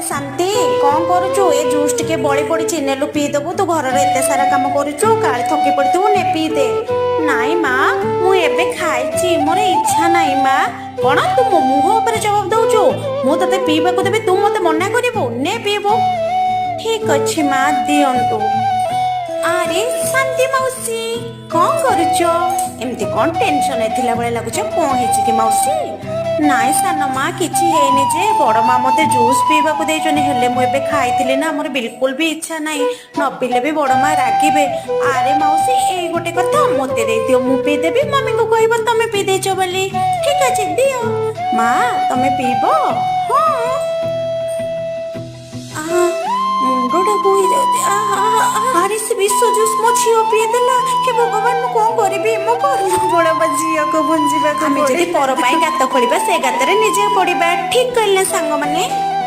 ଶାନ୍ତି, କଣ କରୁଛୁ? ଏ ଜୁସ୍ ଟିକେ ବଳି ପଡିଛି, ନେଲୁ ପିଇଦବୁ। ତୁ ଘରର ଏତେ ସାରା କାମ କରୁଛୁ, କାଳେ ଥକି ପଡିଥିବୁ, ନେ ପିଇଦେ। ନାଇଁ ମା, ମୁଁ ଏବେ ଖାଇଛି, ମୋର ଇଚ୍ଛା ନାହିଁ ମା। କଣ ତୁ ମୋ ମୁହଁ ଉପରେ ଜବାବ ଦଉଛୁ? ମୁଁ ତତେ ପିଇବାକୁ ଦେବି, ତୁ ମତେ ମନା କରିବୁ? ନେ ପିଇବୁ। ଠିକ ଅଛି ମା, ଦିଅନ୍ତୁ। ଆରେ ଶାନ୍ତି ମାଉସୀ, କଣ କରୁଛ? ଏମିତି କଣ ଟେନସନ ଥିଲା ଭଳିଆ ଲାଗୁଛ? କଣ ହେଇଛି କି ମାଉସୀ? ନାଇଁ ସାନ ମା, କିଛି ହେଇନି ଯେ, ବଡ ମା ମତେ ଜୁସ୍ ପିଇବାକୁ ଦେଇଛନ୍ତି, ହେଲେ ମୁଁ ଏବେ ଖାଇଥିଲି ନା, ମୋର ବିଲକୁଲ ବି ଇଚ୍ଛା ନାହିଁ। ନ ପିଇଲେ ବି ବଡ ମା ରାଗିବେ। ଆରେ ମାଉସୀ, ଏଇ ଗୋଟେ କଥା, ମତେ ଦେଇଦିଅ, ମୁଁ ପିଇଦେବି। ମମିଙ୍କୁ କହିବ ତମେ ପିଇ ଦେଇଛ ବୋଲି। ଠିକ ଅଛି, ଦିଅ। ମା, ତମେ ପିଇବ? ହଁ। ଆହା, ମୁଣ୍ଡଟା କଣ ହେଇଯାଉଛି। ଆହା, ଆହା, ଆରେ ସେ ବିଷ ଜୁସ୍ ମୋ ଝିଅ ପିଇଦେଲା। ହେ ଭଗବାନ, ମୁଁ କଣ କରିବି? ମୋ କର୍ମ ଫଳ ମୋ ଝିଅକୁ ଭୁଞ୍ଜିବାକୁ। ଆମେ ଯଦି ପର ପାଇଁ ଗାତ ଖୋଳିବା, ସେ ଗାତରେ ନିଜେ ପଡିବା। ଠିକ କହିଲେ ସାଙ୍ଗମାନେ।